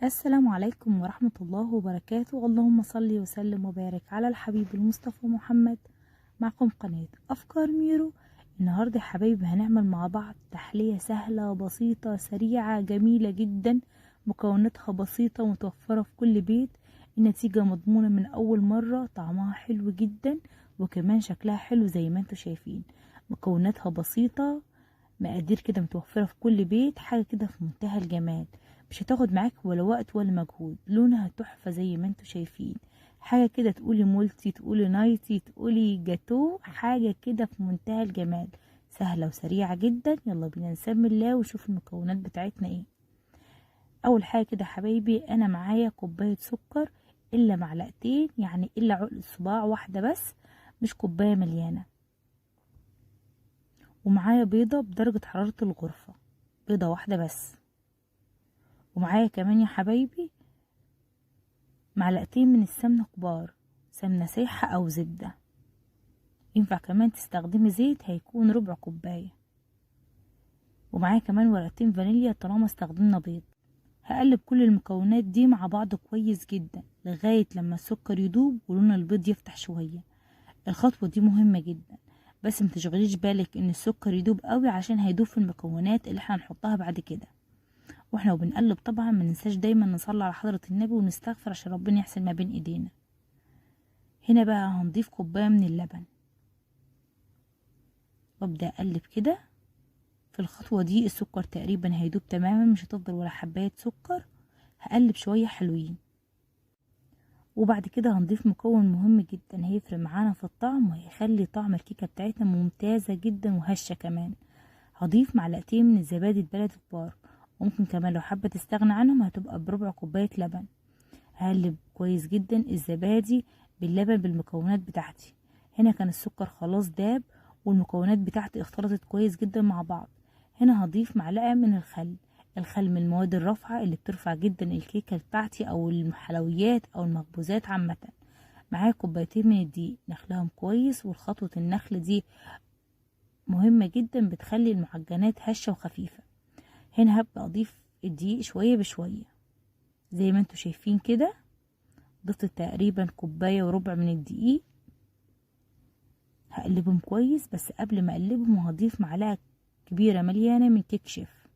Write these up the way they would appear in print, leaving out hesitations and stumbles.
السلام عليكم ورحمة الله وبركاته. اللهم صل وسلم وبارك على الحبيب المصطفى محمد. معكم قناة أفكار ميرو. النهاردة يا حبايبي هنعمل مع بعض تحلية سهلة بسيطة سريعة جميلة جدا، مكوناتها بسيطة ومتوفرة في كل بيت، النتيجة مضمونة من أول مرة، طعمها حلو جدا وكمان شكلها حلو زي ما انتم شايفين. مكوناتها بسيطة، مقادير كده متوفرة في كل بيت، حاجة كده في منتهى الجمال، مش هتاخد معاك ولا وقت ولا مجهود، لونها تحفة زي ما انتم شايفين، حاجة كده تقولي مولتي تقولي نايتي تقولي جاتو، حاجة كده في منتهى الجمال، سهلة وسريعة جدا. يلا بينا نسمي الله ونشوف المكونات بتاعتنا ايه. اول حاجة كده حبايبي، انا معايا كوباية سكر الا معلقتين، يعني الا عقلة صباع واحدة بس، مش كوباية مليانة. ومعايا بيضة بدرجة حرارة الغرفة، بيضة واحدة بس. ومعايا كمان يا حبايبي معلقتين من السمنة كبار، سمنة سايحة او زبدة، ينفع كمان تستخدمي زيت، هيكون ربع كوباية. ومعايا كمان ورقتين فانيليا طالما استخدمنا بيض. هقلب كل المكونات دي مع بعض كويس جدا لغاية لما السكر يدوب ولون البيض يفتح شوية. الخطوة دي مهمة جدا، بس متشغليش بالك ان السكر يدوب قوي عشان هيدوب في المكونات اللي احنا هنحطها بعد كده. واحنا وبنقلب طبعا ما ننساش دايما نصلي على حضرة النبي ونستغفر عشان ربنا يحسن ما بين ايدينا. هنا بقى هنضيف كوباية من اللبن وابدأ اقلب كده. في الخطوة دي السكر تقريبا هيدوب تماما، مش هتفضل ولا حباية سكر. هقلب شوية حلوين. وبعد كده هنضيف مكون مهم جدا هيفرق معانا في الطعم وهيخلي طعم الكيكة بتاعتنا ممتازة جدا وهشة كمان. هضيف معلقتين من الزبادي البلدي كبار، وممكن كمان لو حابة تستغنى عنهم هتبقى بربع كوباية لبن. هقلب كويس جدا الزبادي باللبن بالمكونات بتاعتي. هنا كان السكر خلاص داب والمكونات بتاعتي اختلطت كويس جدا مع بعض. هنا هضيف معلقة من الخل. الخل من المواد الرافعة اللي بترفع جدا الكيكة بتاعتي او الحلويات او المخبوزات عامة. معايا كوبايتين من الدقيق، نخلهم كويس، والخطوة النخل دي مهمة جدا، بتخلي المعجنات هشة وخفيفة. هنا هبدأ اضيف الدقيق شوية بشوية زي ما انتوا شايفين كده. ضفت تقريبا كوباية وربع من الدقيق. هقلبهم كويس، بس قبل ما اقلبهم هضيف معلقة كبيرة مليانة من كيك شيف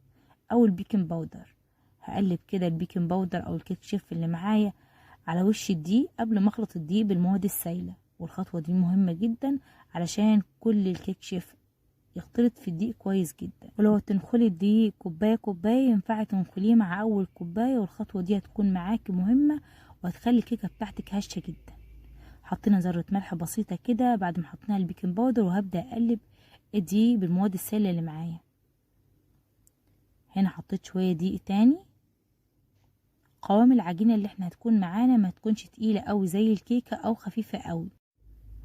او ال baking powder. هقلب كده ال baking powder او الكيك شيف اللي معايا على وش الدقيق قبل ما اخلط الدقيق بالمواد السائلة. والخطوة دي مهمة جدا علشان كل الكيك شيف يختلط في الدقيق كويس جدا. ولو تنخلي الدقيق كوباية كوباية ينفع تنخليه مع اول كوباية، والخطوة دي هتكون معاكي مهمة وهتخلي الكيكه بتاعتك هشه جدا. حطينا ذره ملح بسيطة كده بعد ما حطينا ال baking powder، وهبدا اقلب الدقيق بالمواد السائلة اللي معايا. هنا حطيت شوية دقيق تاني. قوام العجينة اللي احنا هتكون معانا ما تكونش تقيلة قوي زي الكيكه او خفيفة قوي،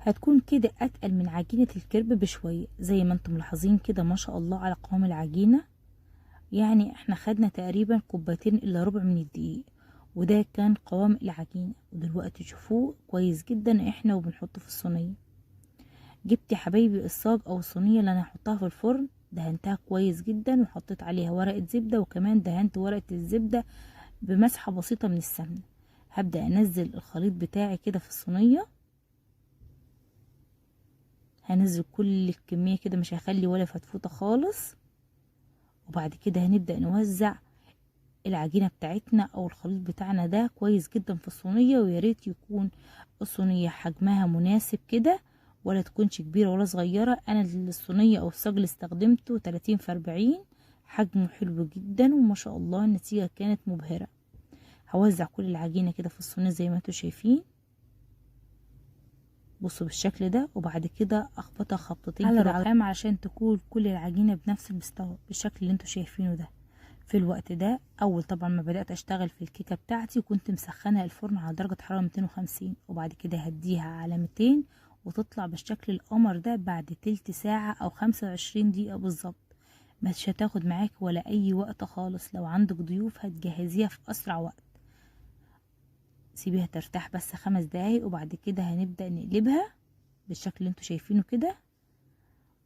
هتكون كده اتقل من عجينه الكرب بشوية زي ما انتم ملاحظين كده. ما شاء الله على قوام العجينة، يعني احنا خدنا تقريبا كوبايتين الا ربع من الدقيق، وده كان قوام العجينة. ودلوقتي شوفوه كويس جدا احنا وبنحطه في الصينية. جبت يا حبايبي الصاج او الصينية اللي انا هحطها في الفرن، دهنتها كويس جدا وحطيت عليها ورقة زبدة، وكمان دهنت ورقة الزبدة بمسحه بسيطة من السمنة. هبدا انزل الخليط بتاعي كده في الصينية، هنزل كل الكمية كده، مش هخلي ولا فتفوته خالص. وبعد كده هنبدا نوزع العجينة بتاعتنا او الخليط بتاعنا ده كويس جدا في الصينية. ويا ريت يكون الصينية حجمها مناسب كده، ولا تكونش كبيرة ولا صغيرة. انا الصينية او الصاج اللي استخدمته 30 في 40، حجمه حلو جدا وما شاء الله النتيجة كانت مبهرة. هوزع كل العجينة كده في الصينية زي ما انتم شايفين، بصوا بالشكل ده. وبعد كده اخبطها خبطتين على الرخام عشان تكون كل العجينة بنفس المستوى بالشكل اللي انتم شايفينه ده. في الوقت ده اول طبعا ما بدات اشتغل في الكيكه بتاعتي كنت مسخنه الفرن على درجه حرارة 250، وبعد كده هديها على 200 وتطلع بالشكل القمر ده بعد تلت ساعة او 25 دقيقة بالظبط. مش هتاخد معاك ولا اي وقت خالص، لو عندك ضيوف هتجهزيها في اسرع وقت. سيبيها ترتاح بس 5 دقايق، وبعد كده هنبدأ نقلبها بالشكل اللي انتوا شايفينه كده.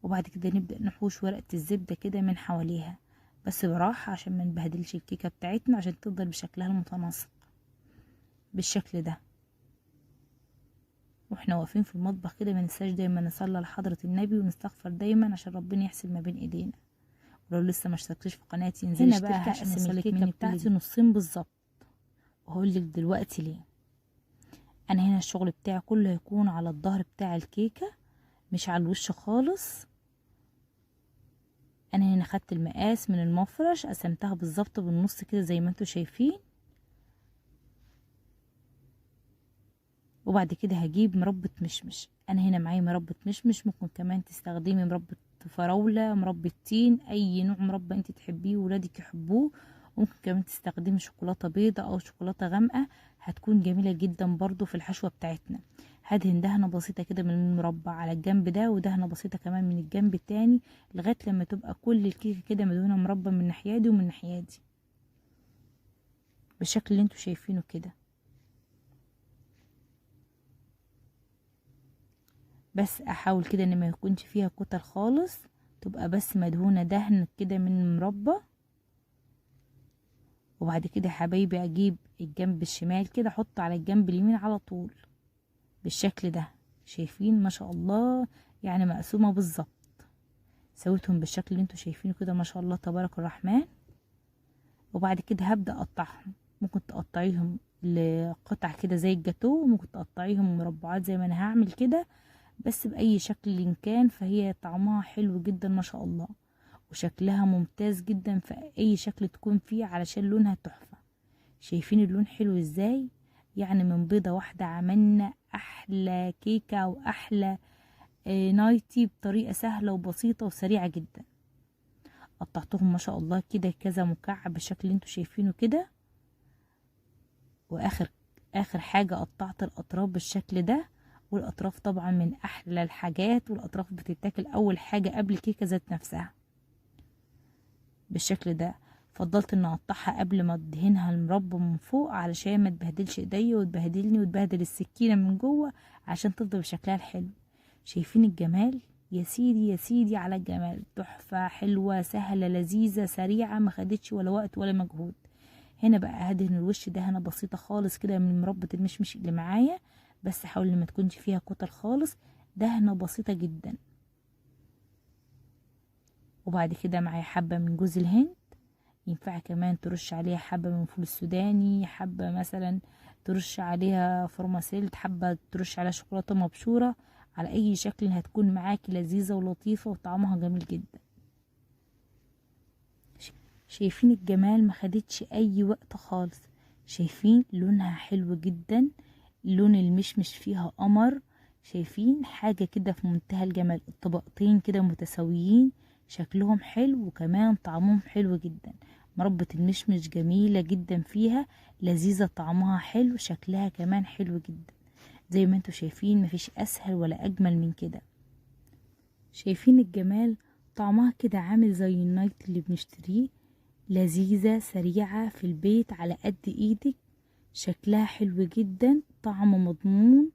وبعد كده نبدأ نحوش ورقة الزبدة كده من حواليها. بس براحة عشان ما نبهدلش الكيكة بتاعتنا، عشان تفضل بشكلها المتناسق بالشكل ده. واحنا واقفين في المطبخ كده ما ننساش دايما نصلي لحضرة النبي ونستغفر دايما عشان ربنا يحسن ما بين ايدينا. ولو لسه ما اشتركتيش في قناتي انزلي اشتركي عشان يوصلك مني بتاعتي نصين بالظبط، وهقولك دلوقتي ليه. انا هنا الشغل بتاعي كله هيكون على الظهر بتاع الكيكة مش على الوش خالص. انا هنا خدت المقاس من المفرش قسمتها بالظبط بالنص كده زي ما انتوا شايفين. وبعد كده هجيب مربى مشمش. انا هنا معايا مربى مشمش، ممكن كمان تستخدمي مربى فراولة، مربى تين، اي نوع مربى انت تحبيه وولادك يحبوه. ممكن كمان تستخدمي شوكولاتة بيضة او شوكولاتة غامقه، هتكون جميلة جدا برضو في الحشوه بتاعتنا. هدهن دهنه بسيطة كده من المربى على الجنب ده، ودهنه بسيطة كمان من الجنب التاني، لغاية لما تبقى كل الكيكه كده مدهونه مربى من الناحية دي ومن الناحية دي بالشكل اللي انتوا شايفينه كده. بس احاول كده ان ما يكونش فيها كتل خالص، تبقى بس مدهونه دهن كده من المربى. وبعد كده يا حبايبي اجيب الجنب الشمال كده احطه على الجنب اليمين على طول بالشكل ده. شايفين ما شاء الله، يعني مقسومة بالظبط. سويتهم بالشكل اللي انتوا شايفينه كده ما شاء الله تبارك الرحمن. وبعد كده هبدا اقطعهم. ممكن تقطعيهم لقطع كده زي الجاتو، وممكن تقطعيهم مربعات زي ما انا هعمل كده، بس باي شكل كان فهي طعمها حلو جدا ما شاء الله، وشكلها ممتاز جدا في اي شكل تكون فيه علشان لونها تحفة. شايفين اللون حلو ازاي؟ يعني من بيضة واحدة عملنا احلى كيكة واحلى نايتي بطريقة سهلة وبسيطة وسريعة جدا. قطعتهم ما شاء الله كده كذا مكعب بالشكل اللي انتوا شايفينه كده. واخر اخر حاجة قطعت الاطراف بالشكل ده. والاطراف طبعا من احلى الحاجات، والاطراف بتتاكل اول حاجة قبل الكيكة ذات نفسها بالشكل ده. فضلت ان اقطعها قبل ما ادهنها المربى من فوق علشان ما تبهدلش ايديا وتبهدلني وتبهدل السكينة من جوه، عشان تفضل بشكلها الحلو. شايفين الجمال؟ يا سيدي يا سيدي على الجمال، تحفة حلوة سهلة لذيذة سريعة، ما خدتش ولا وقت ولا مجهود. هنا بقى هدهن الوش دهنه بسيطة خالص كده من مربى المشمش اللي معايا، بس حاول ما تكونش فيها كتل خالص، دهنه بسيطة جدا. وبعد كده معايا حبه من جوز الهند، ينفع كمان ترش عليها حبه من فول السوداني، حبه مثلا ترش عليها فرماسيلت، حبه ترش عليها شوكولاتة مبشوره، على اي شكل هتكون معاكي لذيذة ولطيفة وطعمها جميل جدا. شايفين الجمال؟ ما خدتش اي وقت خالص. شايفين لونها حلو جدا، لون المشمش فيها قمر. شايفين حاجة كده في منتهى الجمال، الطبقتين كده متساويين، شكلهم حلو وكمان طعمهم حلو جدا. مربى المشمش جميلة جدا فيها، لذيذة، طعمها حلو، شكلها كمان حلو جدا. زي ما انتوا شايفين مفيش اسهل ولا اجمل من كده. شايفين الجمال؟ طعمها كده عامل زي النايت اللي بنشتريه، لذيذة سريعة في البيت على قد ايدك، شكلها حلو جدا، طعم مضمون،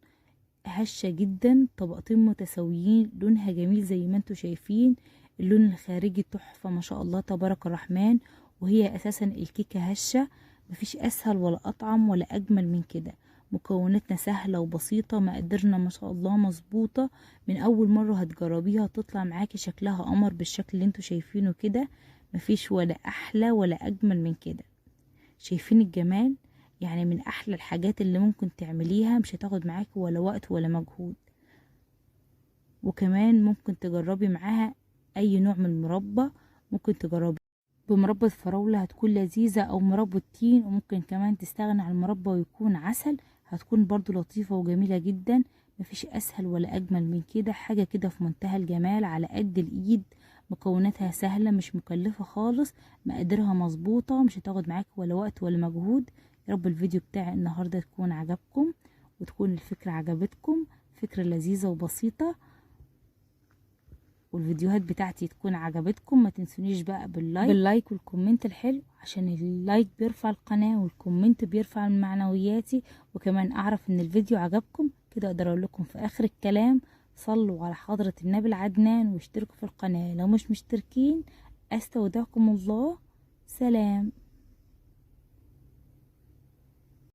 هشة جدا، طبقتين متساويين، لونها جميل زي ما انتوا شايفين، اللون الخارجي تحفة ما شاء الله تبارك الرحمن، وهي اساسا الكيكة هشة، مفيش اسهل ولا اطعم ولا اجمل من كده. مكوناتنا سهلة وبسيطة، مقاديرنا ما شاء الله مظبوطة، من اول مرة هتجربيها تطلع معاكي شكلها قمر بالشكل اللي انتوا شايفينه كده، مفيش ولا احلى ولا اجمل من كده. شايفين الجمال؟ يعني من احلى الحاجات اللي ممكن تعمليها، مش هتاخد معاكي ولا وقت ولا مجهود. وكمان ممكن تجربي معاها اي نوع من المربى، ممكن تجربي بمربى فراولة هتكون لذيذة، او مربى تين، وممكن كمان تستغنى عن المربى ويكون عسل، هتكون برضو لطيفة وجميلة جدا. مفيش اسهل ولا اجمل من كده، حاجة كده في منتهى الجمال على قد الايد، مكوناتها سهلة مش مكلفة خالص، مقاديرها مظبوطة، مش هتاخد معاك ولا وقت ولا مجهود. يا رب الفيديو بتاعي النهاردة تكون عجبكم وتكون الفكرة عجبتكم، فكرة لذيذة وبسيطة، والفيديوهات بتاعتي تكون عجبتكم. ما تنسونيش بقى بال like وال comment الحلو، عشان ال like بيرفع القناة وال comment بيرفع من معنوياتي، وكمان اعرف ان الفيديو عجبكم كده. اقدر اقول لكم في اخر الكلام، صلوا على حضرة النبي العدنان واشتركوا في القناة لو مش مشتركين. استودعكم الله، سلام.